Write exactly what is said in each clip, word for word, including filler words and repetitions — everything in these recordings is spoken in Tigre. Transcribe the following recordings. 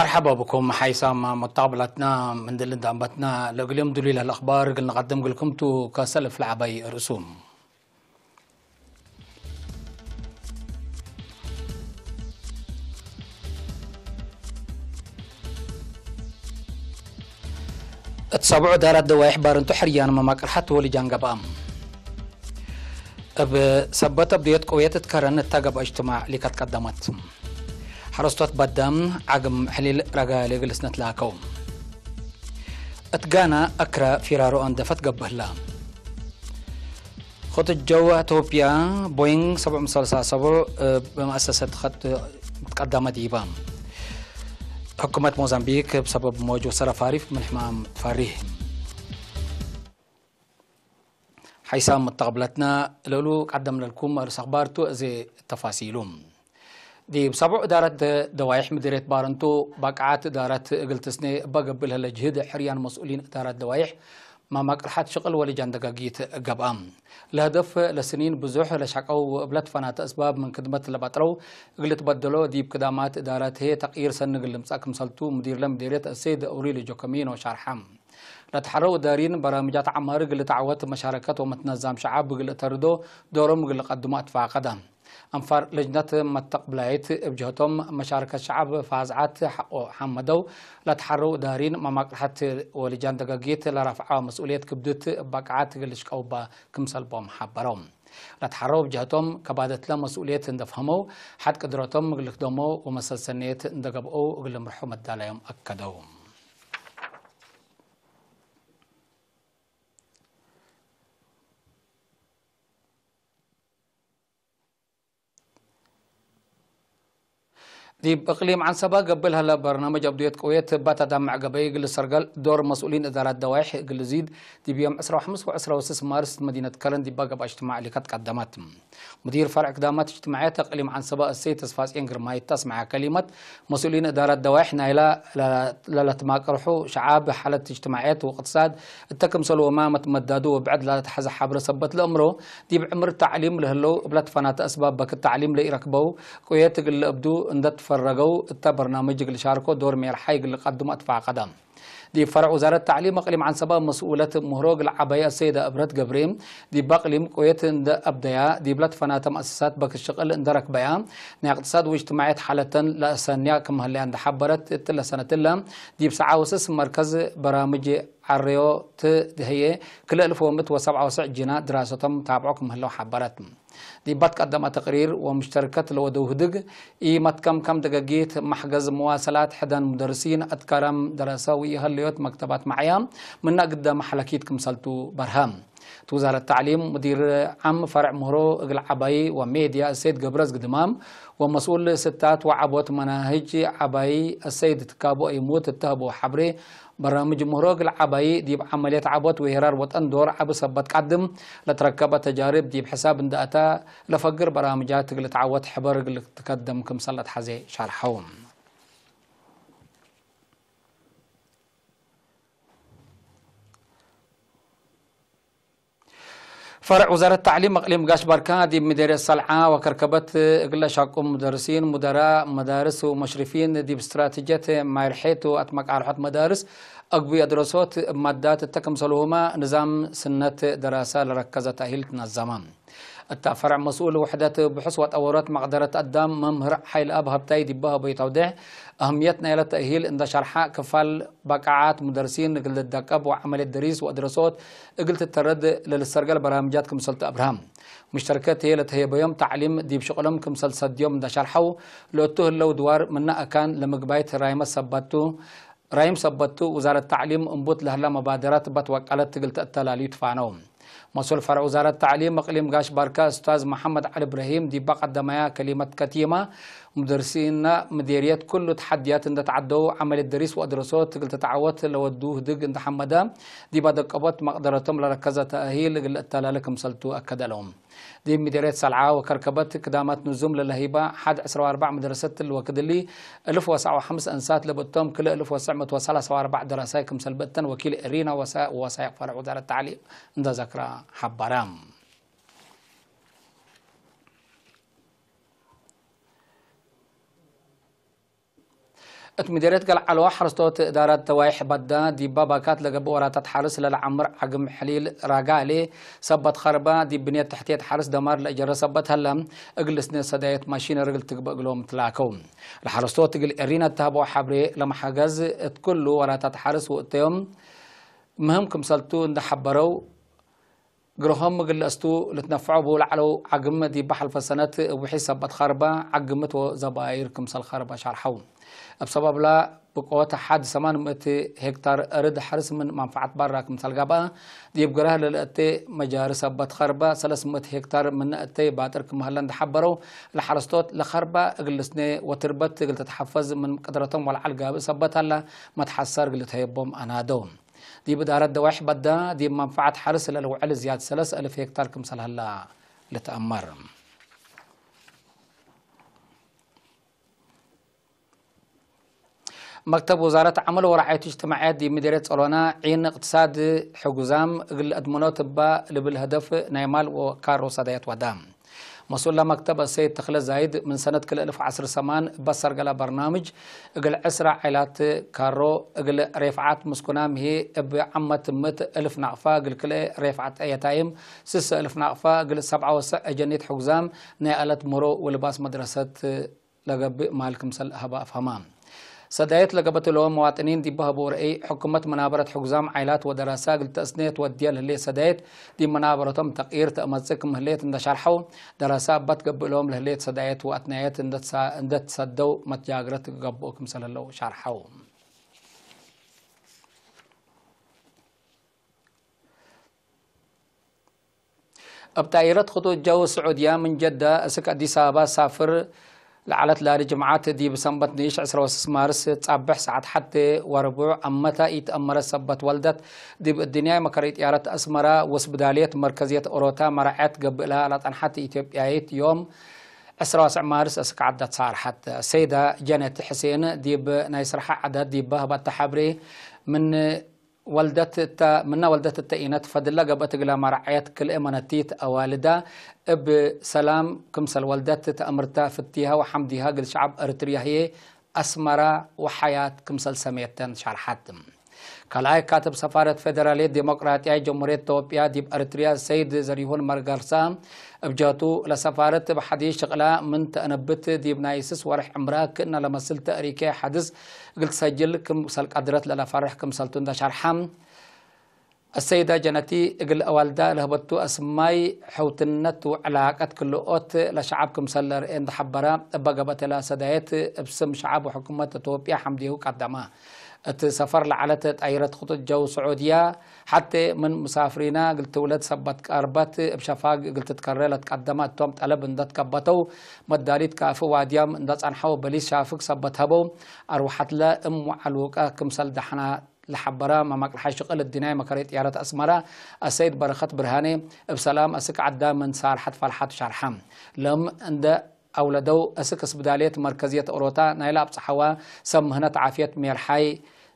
መርሐባ ብኩም ሓይሳም መታብላትና፣ ምን ድል እንደ አንበትና ለእግልዮም ድሉይ ለህለ አኽባር እግል ንቀድም እግልኩም ቱ። ከሰልፍ ለዐባይ ርእሱ እት ሰብዑ እዳራት ደዋይሕ ባርንቱ ሕርያን መማቅርሐት ወልጃን ገብአ። እብ ሰበት አብድዮት ቅውየት እት ከረን እተ ገብአ እጅትማዕ ሊከት ቀደመት። ሐረስቶት በዳም ዓግም ሕሊል ረጋሌ እግል ስነት ለአከው። እት ጋና አክረ ፊራሮ አንደፈት ገብእ ህላ። ክት ጀው አቶፕያ ቦይንግ ሰብዕ ምሰል ሰብዕ እብ መአሰሰት ኸጥ ትቀደመ ዲበ። ሕኩመት ሞዛምቢክ እብ ሰበብ ሞጅ ወሰረፋሪፍ ምን ሕማም ትፈሪህ። ሓይሳም መተቅብለትና ለእሉ ቀደም ለልኩም አርእስ አኽባር ቱ፣ እዜ ተፋሲሉ። ዲብ ሰብዑ እዳረት ደ-፣ ደዋይሕ ምዲርየት ባረንቱ ባቅዓት እዳረት እግል ትስኔ እበ ገብእ ለህለ ጅህድ ሕርያን መስኡሊን እዳረት ደዋይሕ መማቅርሐት ሽቅል ወልጃን ደጋጊት ገብአ። ለህደፍ ለስኒን ብዙሕ ለሸቀው ወእብ ለትፈናተ እስባብ ምን ክድመት ለበጥረው እግል ትበደሎ ዲብ ክዳማት እዳረት ህዬ ተቅይር ሰኒ እግል ልምጸእ ክምሰልቱ ምዲርለ ምዲርየት አሰይድ አውሪልዮ ጆኮሚኖ ሻርሐ። ለተሐረው እዳሪን በራምጃት ዐማር እግል ልትዐወት መሻረከት ወመትነዛም ሸዐብ እግል እተርዶ ዶሮም እግል ልቀድሞ አትፋቀደ። አንፋር ለጅነት መተቅብላይት እብ ጀህቶም መሻረከት ሸዐብ ፋዝዓት ሐቆ ሐመደው፣ ለተሐረው እዳሪን መማቅርሐት ወልጃን ደጋጊት ለረፍዐ መስኡልየት ክብድት እብ ባቅዓት እግል ልሽቀው እበ ክምሰል ቦም ሐበረው። ለተሐረው እብ ጀህቶም ከባደትለ መስኡልየት እንደ ፈህመው፣ ሐድ ቅድረቶም እግል ልክደሞ ወመሰል ሰኔት እንደ ገብአው እግል ልምርሖ መዳላዮም አከደው። ዲብ እቅሊም ዐንሰበ ገብእ ለሀለ በርናምጅ አብድዮት ቅውየት እበ ተዳምዕ ገበይ እግል ልሰርገል ዶር መስኡሊን እዳራት ደዋይሕ እግል ልዚድ፣ ዲብ ዮም ዕስራ ወሐምስ ወዕስራ ወስስ ማርስ መዲነት ከረን ዲባ ገብአ እጅትማዕ ሊከት ቀደመት። ሙዲር ፈርዕ ክዳማት እጅትማዕየት እቅሊም ዐንሰበ እሰይ ተስፋጽዮን ግርማይ እተ አስመዐ ከሊመት፣ መስኡሊን እዳረት ደዋይሕ ናይላ ለለትማቅርሑ ሸዓብ ሓለት እጅትማዕየት ወእቅትሳድ እተ ክምሰል ወማመት መዳዱ ወብዕድ ለተሐዘ ሐብረ ሰበት ለአምሮ፣ ዲብ ዕምር ተዕሊም ለህለው እብ ለትፈናተ እስባብ በክት ተዕሊም ለኢረክበው፣ ቅውየት እግል ለእብዱ እንደ ትፈረገው እተ በርናምጅ እግል ሻርኮ ዶር ሜርሓይ እግል ልቀድሞ አትፋቀደ። ዲብ ፈርዕ ውዛረት ተዕሊም እቅሊም ዐንሰበ መስኡለት ምህሮ እግል ዐበየ አሰይደ እብረት ገብሬ፣ ዲብ አቅሊም ቅውየት እንደ አብደያ፣ ዲብለ ትፈናተ መአሰሳት በክት ሽቅል እንደ ረክበያ፣ ናይ እቅትሳድ ወእጅትማዕየት ሓለተን ለአሰንያ ክም ህለያ እንደ ሐበረት፣ እትለ ሰነትለ ዲብ ሰዓ ወስስ መርከዝ በራምጅ ዐረዮት ህዬ፣ ክልኤ እልፍ ወምእት ወሰብዓ ወሰዕ ጅና ድራሰቶም ታብዖ ክም ህለው ሐበረት። ዲባ ትቀደመ ተቅሪር ወሙሽተርከት ለወደው ህድግ፣ ኢመትከምከም ደገጊት፣ መሕገዝ መዋሰላት፣ ሕደን ሙደርሲን፣ አትካራም ደረሰ ወኢሀለዮት መክተባት መዕያ ምነ ግዳም ሐለኪት ክምሰልቱ በርሀ። እት ውዛረት ተዕሊም፣ ሙዲር ዓም ፈርዕ ምህሮ እግል ዐባይ ወሜድያ እሰይድ ገብረዝግ ድማም ወመስኡል ስታት ወዐቦት መናህጅ ዐባይ እሰይድ ትካቦ አይሙት እተ ህበው ሐብሬ፣ በርናምጅ ምህሮ እግል ዐባይ ዲብ ዐመልየት ዐቦት ወሄራር ወጠን ዶር ዐቢ ሰበት ቀድም ለትረከበ ተጃርብ ዲብ ሕሳብ እንደ አተ ለፈግር በርናምጃት እግል ልትዐወት ሕበር እግል ልትከደም ክምሰል ለትሐዜ ሸርሐው። ፈርዕ ውዛረት ተዕሊም እቅሊም ጋሽ ባርካ ዲብ ምዴርየት ሰልዓ ወከርከበት እግለ ሻቁ ሙደርሲን፣ ሙደራ መዳርስ ወመሽሪፊን ዲብ እስትራቲጅየት ማይ ርሔት ወአትመቃርሖት መዳርስ አግቡይ አድረሶት እብ ማዳት እተ ክምሰልሁመ ንዛም ስነት ደራሰ ለረከዘ ተእሂል ትነዘመ። እተ ፈርዕ መስኡል ውሕደት ብሑስ ወጠወሮት መቅደረት አዳም መምህር ሓይልአብ ሀብታይ ዲበ ሀበዩ ተውዴሕ፣ አህምየት ናይለ ተእሂል እንደ ሸርሐ፣ ክፋል ባቅዓት ሙደርሲን እግል ልደቀብ ወዐመልየት ደሪስ ወአድረሶት እግል ትተረድ ለልሰርገል በራምጃት ክምሰልቱ አብርሀ። ሙሽተርከት ህዬ ለተህየበዮም ተዕሊም ዲብ ሽቅሎም ክምሰል ሰድዮም እንደ ሸርሐው፣ ለእቱ ህለው ድዋር ምነ አካን ለምግባይት ራይመ ሰባቱ ራይም ሰበት ቱ፣ ውዛረት ተዕሊም እምቡት ለህላ መባደራት እበ ትወቀለት እግል ተአተላልዩ ትፋነው። መስኡል ፈርዕ ውዛረት ተዕሊም እቅሊም ጋሽ ባርካ እስታዝ መሐመድ ዐሊ እብራሂም ዲባ ቀደመያ ከሊመት ከቲማ፣ ሙደርሲነ ምዴርየት ኩሉ ተሐድያት እንደ ተዐደው፣ ዐመልየት ደሪስ ወአድረሶት እግል ትትዐወት ለወዱ ህድግ እንደ ሐመደ፣ ዲብ አደቀቦት መቅደረቶም ለረከዘ ተእሂል እግል ለአተላለ ክምሰልቱ አከደ ለዎም። ዲብ ምዴርየት ሰልዓ ወከርከበት ክዳማት ንዙም ለለህይባ ሐድ ዕስራ ወአርበዕ መድረሰት እሊ ወክድ እሊ፣ እልፍ ወሰዕ ወሐምስ እንሳት ለብእቶም፣ ክልኤ እልፍ ወሰዕ ምእት ወሰላሳ ወአርበዕ ደራሳይ ክምሰል ብእተን ወኪል ኤሪና ወሳ-፣ ወወሳይቅ ፈርዕ ውዛረት ተዕሊም እንደ ዘክራ ሐበረ። እት ምዴርየት ገልዓሎ ሐረስቶት እዳራት ደዋይሕ በዳ ዲባ ባካት ለገብእ ወራታት ሐርስ ለለዐምር ዐግም ሕሊል ራጋሌ ሰበት ከርባ ዲብ ብንየት ተሕትየት ሐርስ ደማር ለእጀረ ሰበት ሀለ፣ እግል ልስነ ሰዳየት ማሺነሪ እግል ትግበእ እግሎም ትላከው። ለሐረስቶት እግል ኤሪነ ተሀበው ሐብሬ ለመሐገዝ እት ኩሉ ወራታት ሐርስ ውእተዮም ምህም ክምሰልቱ እንደ ሐበረው፣ ግርሆም እግል ለእስቱ ልትነፈዖ እቡ ለዐለው ዐግም ዲብ ሐልፈ ሰነት እብ ውሒዝ ሰበት ከርባ ዐግምት ወዘባይር ክምሰል ከርባ ሸርሐው። እብ ሰበብላ ብቆት ሐድ ሰማን ምእት ሄክታር እርድ ሐርስ ምን መንፈዐት ባራ ክምሰል ገብአ፣ ዲብ ግረህ ለልአቴ መጃሪ ሰበት ከርባ ሰለስ ምእት ሄክታር ምነ እተይ ባጥር ክም ሀለ እንደ ሐበረው፣ ለሐረስቶት ለከርባ እግል ልስኔ ወትርበት እግል ትትሐፈዝ ምን ቅድረቶም ወለዐል ጋብእ ሰበት ሀላ መትሐሰር እግል ልትሀየቦም አናደው። ዲብ እዳረት ደዋይሕ በዳ፣ ዲብ መንፈዐት ሐርስ ለልውዕል ዝያድ ሰለስ እልፍ ሄክታር ክምሰል ሀላ ልትአመር። መክተብ ውዛረት ዐመል ወረዓየት እጅትማዕየት ዲብ ምዴርየት ጸሎና ዒን እቅትሳድ ሕጉዛም እግል ለአድምኖ ትባ ልብል ህደፍ ናይ ማል ወካሮ ሰዳየት ወዳ። መስኡል ለመክተብ አሰይድ ተክለ ዛይድ፣ ምን ሰነት ክልኤ እልፍ ወዐስር ሰማን በሰር ገለ በርናምጅ እግል ዕስራ ዐይላት ካሮ እግል ሬፍዓት ምስኩናም ህዬ እብ ዓመት ምእት እልፍ ናቅፋ እግል ክልኤ ሬፍዓት የታይም፣ ስሰ እልፍ ናቅፋ እግል ሰብዓ ወሰዕ አጀኒት ሕጉዛም ናይ አለት ምሮ ወልባስ መድረሰት ለገብእ ማል ክምሰል ሀበ አፍሀማ። ሰዳየት ለገበት እሎም መዋጥኒን ዲብ ሀበው ረአይ፣ ሕኩመት መናበረት ሕጉዛም ዓይላት ወደራሳ እግል ተአስኔ ትወድየ ለህሌት ሰዳየት፣ ዲብ መናበረቶም ተቅይር ተአመጽእ ክም ህሌት እንደ ሸርሐው፣ ደራሳ እባት ገብእ እሎም ለህሌት ሰዳየት ወአትናየት እንደ ትሳ-፣ እንደ ትሰደው መትጃግረት ገብኦ ክምሰል ህለው ሸርሐው። እብ ጣይረት ክጡጥ ጀው ስዑድያ ምን ጀዳ እስክ አዲስ አበባ ሳፍር ለዐለት ላሊ ጅምዓት ዲብ ሰንበት ንኢሽ ዕስራ ወስስ ማርስ ጻብሕ ሰዓት ሐቴ ወርቡዕ አመታ ኢተአመረት ሰበት ወልደት፣ ዲብ እድንያይ መከረይ ጥያረት አስመራ ወስብዳልየት መርከዝየት ኦሮታ መራዐት ገብእላ ለጸንሐት ኢትዮጵያይት ዮም ዕስራ ወስዕ ማርስ እስክ ዐዳ ትሳርሐት። ሰይዳ ጀነት ሕሴን ዲብ ናይ ስርሐ ዐዳት ዲብ በህበተ ሐብሬ ምን ወልደት እተ፣ ምነ ወልደት እተ ኢነት ፈድለ ገብአት እግለ መራዐየት ክልኤ መነቲት አዋልዳ እብ ሰላም ክምሰል ወልደት ተአምርተ ፍቲሃ ወሐምዲሃ እግል ሸዐብ እርትርያ ህዬ አስመራ ወሐያት ክምሰል ሰሜተን ሸርሐት። ካልኣይ ካትብ ሰፋረት ፌደራልየት ዴሞቅራጥያይት ጀምሁርየት ኢትዮጵያ ዲብ እርትርያ ሰይድ ዘሪሁን መርገርሳ እብ ጀህቱ፣ ለሰፋረት እብ ሐዲስ ሽቅላ ምን ተአነብት ዲብ ናይ ስስ ወርሕ ዕምራ ክእነ ለመስል ተእሪኬ ሐድስ እግል ትሰጅል ክምሰል ቀድረት ለለፈርሕ ክምሰልቱ እንደ ሸርሐ፣ አሰይዳ ጀነቲ እግል አዋልዳ ለህበቱ አስማይ ሕውትነት ወዕላቀት ክልኦት ለሸዐብ ክምሰል ለርኤ እንደ ሐበረ፣ እበ ገብአት ለሰዳየት እብ ስም ሸዐብ ወሕኩመት ኢትዮጵያ ሐምዴሁ ቀደመ። እት ሰፈር ለዐለት ጣይረት ክጡጥ ጀው ስዑድያ፣ ሐቴ ምን ሙሳፍሪና እግል ትውለድ ሰበት ቀርበት እብ ሸፋግ እግል ትትከሬ ለትቀደመ እቶም ጠለብ እንደ ትከበተው፣ መዳሊት ካፊ ዋድያም እንደ ጸንሐው በሊስ ሻፍግ ሰበት ሀበው፣ አርወሐትለ እም ወዐሉቀ ክምሰል ደሐና ለሐበረ መመቅልሐ ሽቅል እድንያይ መከረይ ጥያረት አስመረ አሰይድ በረኸት ብርሃኔ እብ ሰላም አስክ ዐዳ ምን ሳርሐት ፈልሐቱ ሸርሐ። ለእም እንደ አውለደው አስክ እስብዳልየት መርከዝየት ኦሮታ ናይለ አብጽሐዋ ሰብ ምህነት ዓፍየት ሜርሓይ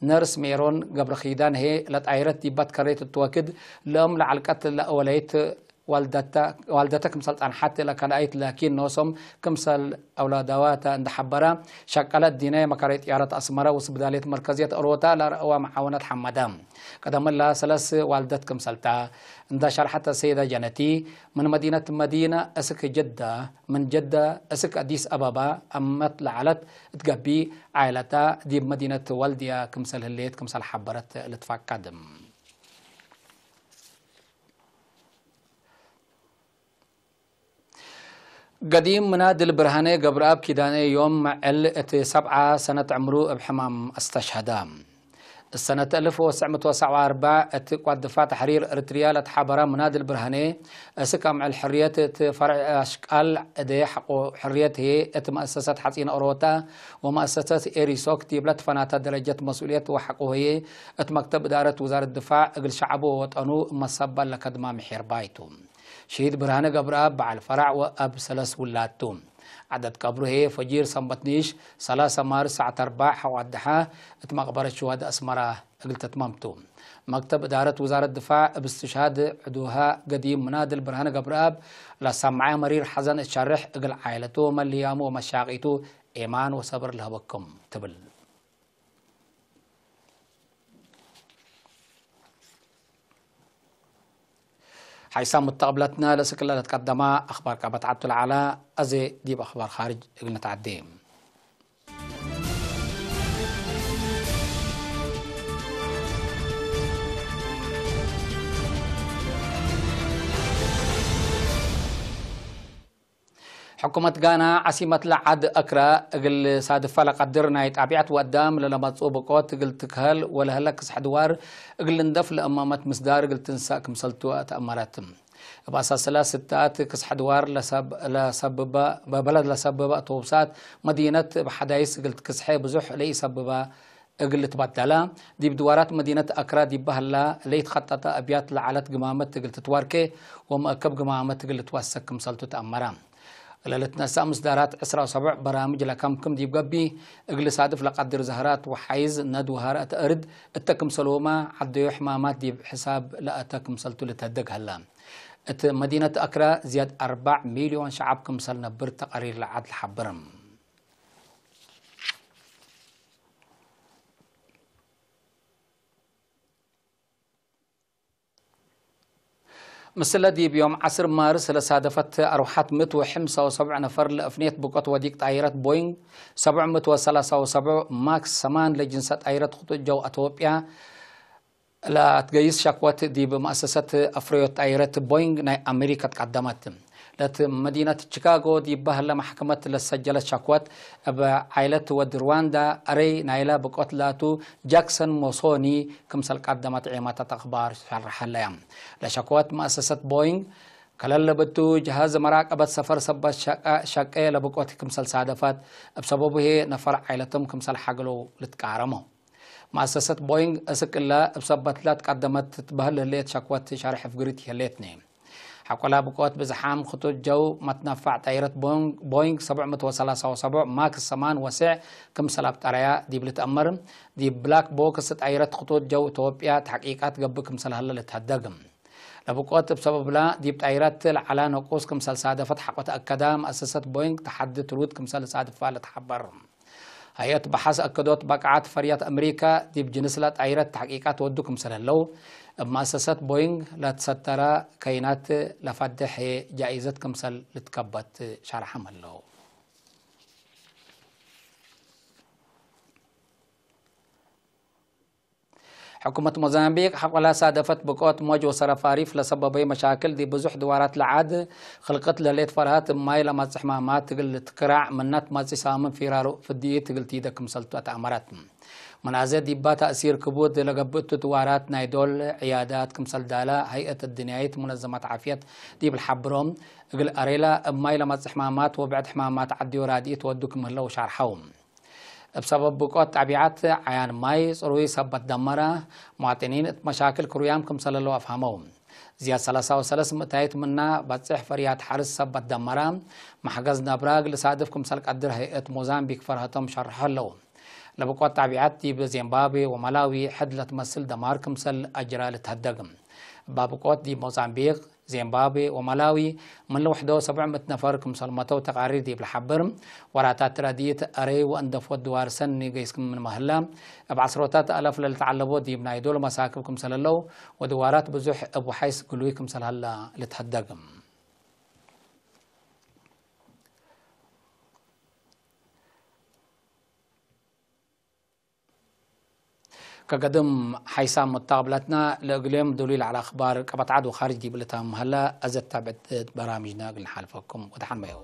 ነርስ ሜሮን ገብረኪዳን ህዬ ለጣይረት ዲባ ትከሬት እት ወክድ ለእም ለዐልቀት ለአወለይት ዋልደተ፣ ዋልደተ ክምሰል ጸንሐት ለከልአይት ላኪን ኖሶም ክምሰል አውላዳዋተ እንደ ሐበረ፣ ሸቀለ እዲነ መከረይ ጥያረት አስመረ ወስብዳልየት መርከዝየት ኦሮታ ለረአዋ መዓወነት ሐመደ። ቀደምላ ሰለስ ዋልደት ክምሰልታ እንደ ሸርሐተ ሰይደ ጀነቲ፣ ምን መዲነት መዲነ እስክ ጀዳ፣ ምን ጀዳ እስክ አዲስ አበባ አመት ለዐለት እት ገቢ፣ ዓይለታ ዲብ መዲነት ወልድያ ክምሰል ህሌት ክምሰል ሐበረት ልትፈቀድ። ገዲም ምናድል ብርሃነ ገብረአብ ኪዳነ ዮም መዕል እት ሰብዓ ሰነት ዕምሩ እብ ሕማም አስተሽሀደ። እሰነት አልፍ ወትስዕ ምእት ወሰብዓ ወአርበዕ እት ቋት ድፋዕ ተሕሪር እርትርያ ለትሓበረ ምናድል ብርሃነ፣ እስክ አምዕል ሕርየት እት ፈርዕ አሽቃል እዴ ሐቆ ሕርየት ህዬ እት መአሰሰት ሐጺን ኦሮታ ወመአሰሰት ኤሪሶክ ዲብ ለትፈናተ ደረጀት መስኡልየት ወሐቆ ህዬ እት መክተብ እዳረት ውዛረት ድፋዕ እግል ሸዐቡ ወወጠኑ እመ ሰባ ለከድማ ምሒር ባይቱ። ሽሂድ ብርሃነ ገብረአብ በዐል ፈራዕ ወአብ ሰለስ ውላድ ቱ። ዐደት ቀብሩ ህዬ ፈጂር ሰንበት ኒሽ ሰላሰ ማርስ ሰዓት አርበዕ ሐቆ አድሐ እት መቅበረት ሹሀደ አስመራ እግል ተትመም ቱ። መክተብ እዳረት ውዛረት ድፋዕ እብ እስትሽሃድ ዕዱሃ ገዲም ምናድል ብርሃነ ገብረአብ ለሰምዐ መሪር ሐዘን እት ሸርሕ፣ እግል ዓይለቱ፣ መልህያሙ ወመሻቂቱ ኤማን ወሰብር ለህበኩም ትብል። ሓይሳም ሙተቅብለትነ ለእስክለ ለትቀደማ አክባር ቀበት ዐቱ ለዐለ፣ አዜ ዲብ አክባር ካርጅ እግል ንትዐዴ። ሕኩመት ጋና ዐሲመት ለዐድ አክራ እግል ሳድፋ ለቀድር ናይ ጣቢዐት ወአዳም ለለመጽኡ ብቆት እግል ትክሀል ወለሀለ ክስሕ ድዋር እግል ልንደፍ ለእማመት ምስዳር እግል ትንሰእ ክምሰልቱ ተአመረት። እብ አሳስለ ስታት ክስሕ ድዋር ለሰብ-፣ ለሰብበ፣ በበለድ ለሰብበ አቶብሳት መዲነት እብ ሐዳይስ እግል ትክስሐ ብዙሕ ለኢሰብበ እግል ልትበደለ፣ ዲብ ድዋራት መዲነት አክራ ዲበ ሀላ ለኢትከጠጠ አብያት ለዐለት ግማመት እግል ትትዋርኬ ወመአከብ ግማመት እግል ልትወሰክ ክምሰልቱ ተአመረ። እለ ልትነሰእ ምስዳራት ዕስራ ወሰቡዕ በራምጅ ለከምክም ዲብ ገብእ፣ እግል ሳድፍ ለቀድር ዘህራት ወሓይዝ ነድ ወሀረአት እርድ እተ ክምሰልሁመ ዐደዩ ሕማማት ዲብ ሕሳብ ለአተ ክምሰልቱ ልትሀደግ ሀለ። እት መዲነት አክራ ዝያድ አርበዕ ሚልዮን ሸዐብ ክምሰል ነብር ተቀሪር ለዐድ ለሐብርም። ምስለ ዲብ ዮም ዐስር ማርስ ለሳደፈት አርወሐት ምእት ወሐምሳ ወሰብዕ ነፈር ለእፍኔት ብቆት ወዲቅ ጣይረት ቦይንግ ሰብዕ ምእት ወሰላሳ ወሰብዕ ማክስ ሰማን ለጅንሰ ጣይረት ክጡት ጀው አቶብያ ለአትገይስ ሸክወት ዲብ መአሰሰት አፍረዮት ጣይረት ቦይንግ ናይ አሜሪከ ትቀደመት። ለት መዲነት ቺካጎ ዲበ ህለ መሕከመት ለሰጀለት ሸክወት፣ እብ ዓይለት ወድ ሩዋንዳ አረይ ናይለ ብቆት ላቱ ጃክሰን ሞሶኒ ክምሰል ቀደመት ዔማታት አክባር ሸርሐለያ። ለሸክወት መአሰሰት ቦይንግ፣ ከለለ ብቱ ጀሃዝ መራቀበት ሰፈር ሰበት ሸቀ-፣ ሸቄ ለብቆት ክምሰል ሳደፈት፣ እብ ሰበቡ ህዬ ነፈር ዓይለቶም ክምሰል ሐግለው ልትቃረሞ። መአሰሰት ቦይንግ እስክ እለ እብ ሰበትለ ትቀደመት ትትበህል ህሌት ሸክወት ሸርሕ ፍግሪት ይህሌትኒ። ሐቆላ ብቆት ብዝሓም ክጡት ጀው መትነፋዕ ጣይረት ቦይንግ፣ ቦይንግ ሰብዕ ምእት ወሰላሳ ወሰቡዕ ማክስ ሰማን ወስዕ ክምሰል አብጠረያ ዲብ ልትአመር፣ ዲብ ብላክ ቦክስ ጣይረት ክጡት ጀው ኢትዮጵያ ተሕቂቃት ገብእ ክምሰል ሀለ ልትሀደግ። ለብቆት እብ ሰበብላ ዲብ ጣይረት ለዐላ ነቁስ ክምሰል ሳደፈት ሐቆ ተአከዳ መአሰሰት ቦይንግ ተሐዲ ትሩድ ክምሰል ሳድፋ ለትሐበር። ሀይአት በሐስ አከዶት በቅዓት ፈርያት አምሪከ ዲብ ጅንስ ለጣይረት ተሕቂቃት ወዱ ክምሰል ህለው፣ እብ መአሰሰት ቦይንግ ለትሰተረ ከይናት ለፈድሕ ጃኢዘት ክምሰል ልትከበት ሸርሐም ህለው። ሕኩመት ሞዛምቢቅ ሐቆላ ሳደፈት ብቆት ሞጅ ወሰረፋሪፍ ለሰበበዩ መሻክል ዲብ ብዙሕ ድዋራት ለዐድ ክልቅት ለህሌት ፈርሀት እብ ማይ ለመጽእ ሕማማት እግል ልትክራዕ ምናት መጽእ ሳምን ፊራሩ ፍድኢት እግል ቲደ ክምሰልቱ አትአመረት። ምን አዜ ዲባ ተእሲር ክቡድ ለገብእቱ ድዋራት ናይ ዶል ዕያዳት ክምሰል ዳለ ሀይአት አድንያይት ሙነዘመት ዓፍየት ዲብ ለሐብሮም እግል አሬላ እብ ማይ ለመጽእ ሕማማት ወብዕድ ሕማማት ዐድዮ ራድኢት ወዱ ክም ህለው ሻርሐው። እብ ሰበብ ብቆት ጣቢዐት፣ ዓያን ማይ ጽሩይ ሰበት ደመረ፣ መዋጥኒን እት መሻክል ክሩያም ክምሰል ህለው አፍሀመው። ዝያድ ሰላሳ ወሰለስ ምእታይት ምና በጽሕ ፈርያት ሐርስ ሰበት ደመረ፣ መሕገዝ ነብረ እግል ልሳድፍ ክምሰል ቀድር ሀይአት ሞዛምቢክ ፈርሀቶም ሸርሖ ህለው። ለብቆት ጣቢዐት ዲብ ዚምባብዌ ወመላዊ ሕድ ለትመስል ደማር ክምሰል አጅራ ልትሀደግ። እባ ብቆት ዲብ ሞዛምቢክ፣ ዚምባብዌ ወመላዊ ምን ለውሕዶ ሰብዕ ምእት ነፈር ክምሰል መተው ተቃሪር ዲብ ለሐብር፣ ወራታት ረድኢት አረይ ወእንደፎት ድዋር ሰኒ ገይስ ክም ምንመ ህለ፣ እብ ዐስሮታት አለፍ ለልትዐለቦ ዲብ ናይ ዶል መሳክብ ክምሰል ህለው፣ ወድዋራት ብዙሕ እብ ወሓይስ ግሉይ ክምሰል ሀለ ልትሀደግ። ከገድም ሓይሳም መታቅብለትና ለእግልዮም ዶሉይ ለዐለ አክባር ቀበት ዐድ ወካርጅ ዲብ ልታምም ሀለ፣ አዘ ታብዕት በራምጅና እግል ነሓልፈኩም ወደሐን በዩ።